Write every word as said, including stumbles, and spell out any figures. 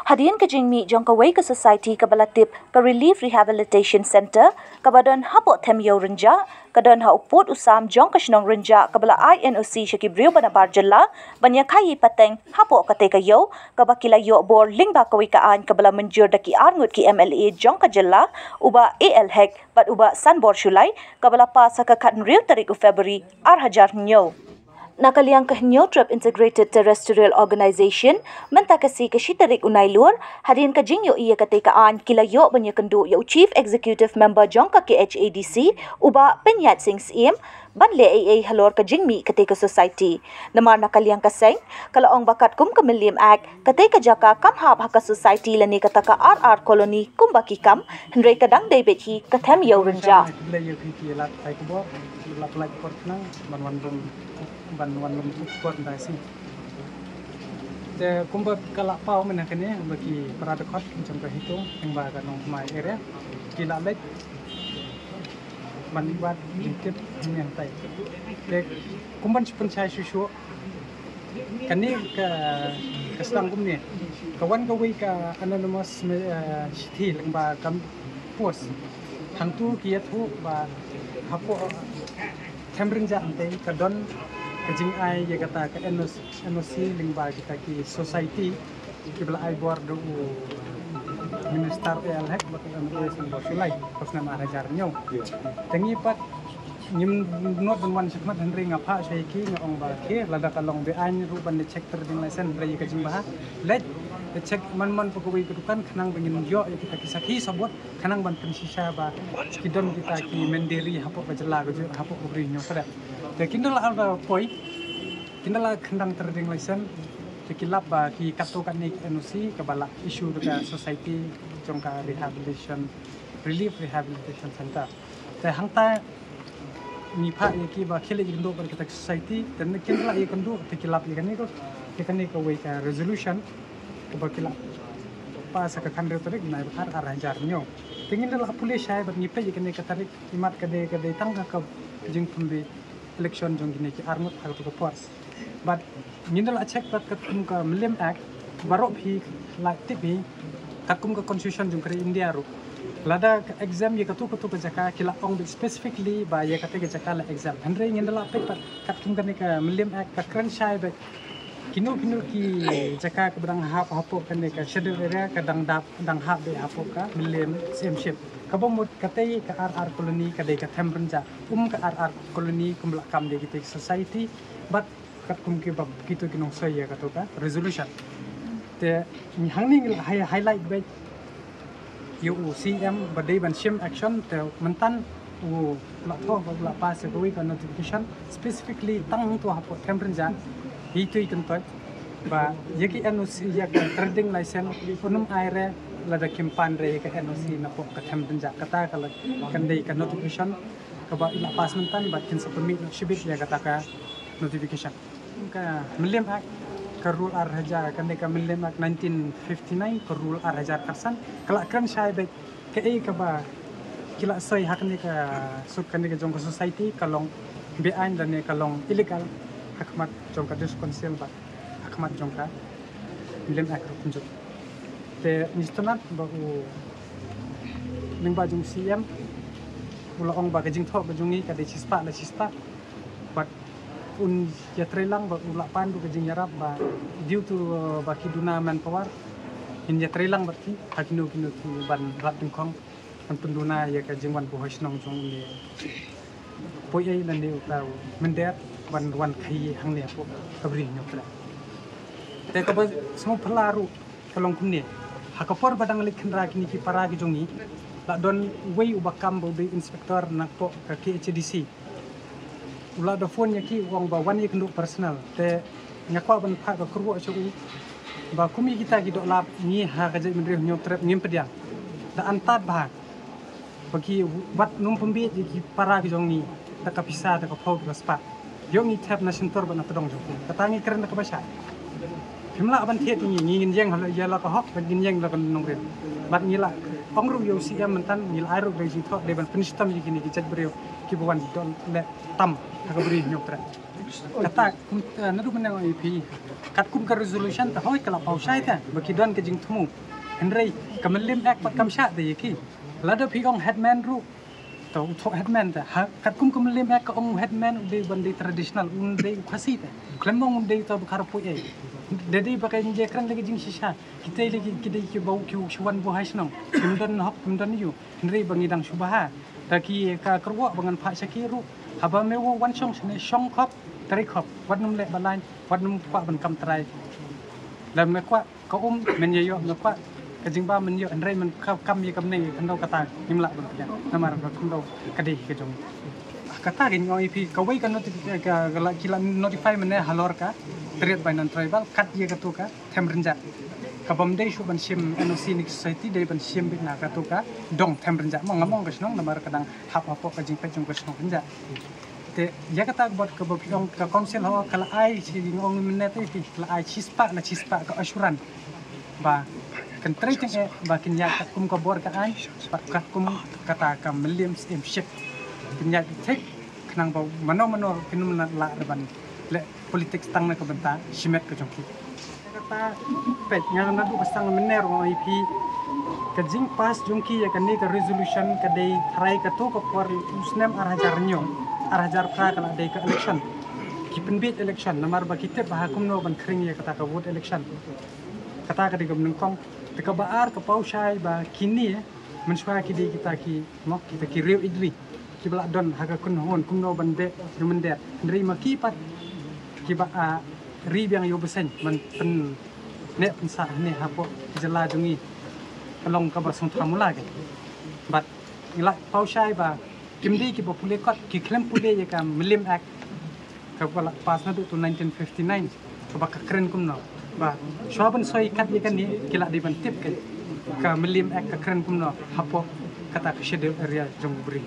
Hadien ka jingmih jong kawei ka society kaba la tip ka Relief Rehabilitation Centre kaba don hapoh Them Ïew Rynjah, ka don ha u pud u sam jong ka shnong Rynjah kaba la ai N O C sha ki briew ba nabar jylla ban ïakhaii pateng hapoh katei ka ïew, kaba ki la ïoh bor lyngba kawei ka aiñ kaba la mynjur da ki arngut ki M L A jong ka jylla, u Bah A L Hek bad u Bah Sanbor Shullai, kaba la pass ha ka khathynriew tarik u February ar hajar hynñiew. Na ka liang ka Hynñiewtrep Integrated Terrestrial Organization, mynta ka sngi ka shi tarik u Nailur, hadien ka jingïohi ïa katei ka aiñ, ki la ïoh ban ïakynduh ïa u Chief Executive Member jong ka K H A D C, u Bah Pynïaid Sing Syiem, ban leh ei ei halor ka jingmih katei ka society. Namar na ka liang ka seng, ka la ong ba katkum ka Mylliem Act, katei ka jaka kam hap ha ka society lane kata ka R R Colony kumba ki kam, hynrei ka dang dei beit hi ka Them Ïew Rynjah. Te kumba ka la paw mynne kane, ba ki para dkhot jong ka HITO, lyngba ka Nongthymmai area, ki la leit ban wad jingtip hangne hangtai. Te kumban shu pynshai shuh shuh, kane ka, ka sdang kumne. Ka wan kawei ka anonymous me-, eh, shithi lyngba ka post. Hangtu ki ïathuh ba hapoh Them Rynjah hangtai ka don ka jingai ïa kata ka N O C, N O C lyngba kita ki society kiba la ai bor da u Minister A L Hek bad u M L A Sanbor Shullai, ka snem ar hajar hynñiew. Te ngi pat ngim nud ban wan shakhmat, hynrei nga phah sha ki, nga ong ba ki, lada ka long be-aiñ ruh ban da check trading license, hynrei ïa ka jingbha, leit da check man man pat kawei ka dukan, khnang ba ngin ïoh ïa kita ki sakhi sabut, khnang ban pynshisha ba ki don kita ki mynder ri hapoh ka jylla ka jong, hapoh ka Ri Hynñiewtrep. Te kin da la ar da poi, kin da la khyndiat trading license, te ki lap ba ki katto katne ki N O C kaba la issue da ka society jong ka rehabilitation, Relief Rehabilitation Centre. Te hangta ngi phah ïa ki ba khie leit ïakynduh bad kita ki society, te kin da la ïakynduh, te ki lap ïa kane ko, ïa kane kawei ka resolution kaba ki la pass ha ka khathynriew tarik u Naiwieng ar hajar hynñiew. Te ngin da la pule shai bad ngi peit ïa kane ka tarik, imat ka dei, ka dei tang ka, ka jingpynbeit election jong kine ki arngut ha kato ka por. Bad ngin da la check bad katkum ka Mylliem Act, baroh phi la tip hi, katkum ka constitution jong ka ri India ruh, lada ka exempt ïa kato kato ka jaka, ki la ong beit specifically ba ïa kata ka jaka la exempt. Hynrei ngin da la peit bad katkum kane ka Mylliem Act ka kren shai beit kino kino ki jaka kaba dang hap hapoh kane ka schedule area ka dang dap, dang hap beit hapoh ka Mylliem Syiemship. Kaba mut katei ka R R Colony ka dei ka Them Rynjah, um ka R R Colony kumba la kam da kita ki society, bad katkum kiba kito ki nongsoi ïa kato ka resolution. Te hangne ngi la hi-, highlight beit ïa u C M ba dei ban shim action, te mynta u la thoh, u la pass ïa kawei ka notification specifically tang hangto hapoh Them Rynjah, hi tui kyntoit ba ïa ki N O C, ïa ka trading license, un ym ai re lada kim pan re ïa ka N O C napoh ka Them Rynjah. Kata ka la, kan dei ka notification kaba i la pass mynta, bad kin sa pynmih noh shibit ïa kata ka notification. Ka Mylliem Act, ka rule ar hajar, kane ka Mylliem Act nineteen fifty-nine, ka rule ar hajar khatsan, ka la kren shai beit kaei kaba ki la soi ha kane ka, suk kane ka jong ka society, ka long be-aiñ lane ka long illegal ha khmat jong ka District Council bad ha khmat jong ka Mylliem Act ruh kumjuh. Te ngi sngewtynnat ba u, lyngba jong u C M, u la ong ba ka jingthoh ka jong ngi ka dei shispah la shispah. Bad un ïatreilang bad u la pan ruh ka jingïarap ba due to, uh, ba ki duna manpower, ngin ïatreilang bad ki ha kino kino ki ban rat dyngkhong ban pynduna ïa ka jingwan buhoi shnong jong une u Poiei lane uta u mynder ban wan khaïi hangne hapoh ka Ri Hynñiewtrep. Te kaba sngewphylla ruh ka long kumne. Ha ka por ba dang leit khynra kine ki para ki jong ngi, la don uwei uba kam ba u dei inspector napoh ka K H A D C. U la da phone ïa ki, u ong ba wan ïakynduh personal. Te nga kwah ban phah ka kyrwoh sha u ba kum ïa kita ki doh lap, ngi ha ka jaitbynriew Hynñiewtrep ngim pdiang. Da antad bha ba ki wat nym pynbiej ïa ki para ki jong ngi da ka pisa, da ka phew, da ka spah. Ïoh ngi thep na shyntur bad na tdong jong ki. Kata ngi kren da kaba shai. Phim lah ban thied ïa ngi, ngi ngin ïeng ïa la ka hok bad ngin ïeng la ka nongrim. Bad ngi la Ong ruh ïa u C M mynta ngi la ai ruh da ka jingthoh dei ban pynshitom ïa kine ki jait briew kiba wan don leh tam ha ka Bri Hynñiewtrep. Kata kum, eh, naduh mynne ong ïa phi, katkum ka resolution te hooid ka la paw shai te ba ki don ka jingthmu. Hynrei ka Mylliem Act pat kam shah te ïa ki. Lada phi ong headman ruh, to u thoh headman te. Ha, katkum ka Mylliem Act ka ong u headman u dei ban dei traditional, un dei u Khasi te. Khlem ong un dei uta ba kharapui ei. Da dei ba ka ngi kren lei ka jingshisha. Kita lei ki, ki dei kiba u, ki u shu wan buh ha shnong. Kim don hok, kim don ïew. Hynrei ba ngi dang shu bha. Da ki ka kyrwoh ba ngan phah sha ki ruh. Haba me u wan shong shane shong khop, trei khop. Wat nym leh ba lain, wat nym kwah ban kam trai. Lada me kwah ka um men ïa ïoh, me kwah ka jingbam men ïoh, hynrei men ka kam ïa ka bneng ïa ka khyndew kata ngim lah ban pdiang. Namar ka khyndew ka dei ka jong. Kata ka ngi ong ïa phi kawei ka noti-, ka, ka la, ki la notify mynne halor ka Trade by Non-Tribal kat ïa kato ka Them Rynjah. Ka bym dei shuh ban shim N O C ne ki society, dei ban shim beit na kato ka dong Them Rynjah. Mo ngam ong ka shnong namar ka dang hap hapoh ka jingpeit jong ka shnong Rynjah. Te ïa kata ka bad kaba phi ong ka council ho ka la ai shi, ngi ong mynne te phi, ka la ai shispah na shispah ka assurance ba kan trei tyngeh ba kin ïaid katkum ka bor ka aiñ, bad katkum kata ka Mylliem Syiem Shit. Kin ïaid thik khnang ba mano mano kin ym lah ruh ban leh politics tang na ka bynta shimet ka jong ki. Kata peit nga naduh ba sdang mynne ruh ong ïa phi ka jingpass jong ki ïa kane ka resolution ka dei tharai kato ka por u snem ar hajar hynñiew, ar hajar phra ka la dei ka election. Ki pynbiej election namar ba ki tip ba ha kumno ban khring ïa kata ka vote election. Kata ka dei ka banyngkong. Te kaba ar ka paw shai ba kine mynshuwa ki dei kita ki, mo, kita ki riew ïeit ri kiba la don ha ka kynhun kumno ban beh ïa u mynder. Hynrei ma ki pat kiba, ah, ri biang ïa u bseiñ ban pynneh pynsah hangne hapoh jylla jong ngi ka long kaba sngewthuh mula ke. Bad ngi la paw shai ba kim dei kiba pule kot, ki khlem pule ïa ka Mylliem Act kaba la pass naduh to nineteen fifty-nine. Kaba ka kren kumno ba shuwa ban soi kat ïa kane ki la dei ban tip ka, ka Mylliem Act ka kren kumno hapoh kata ka schedule area jong u Bri.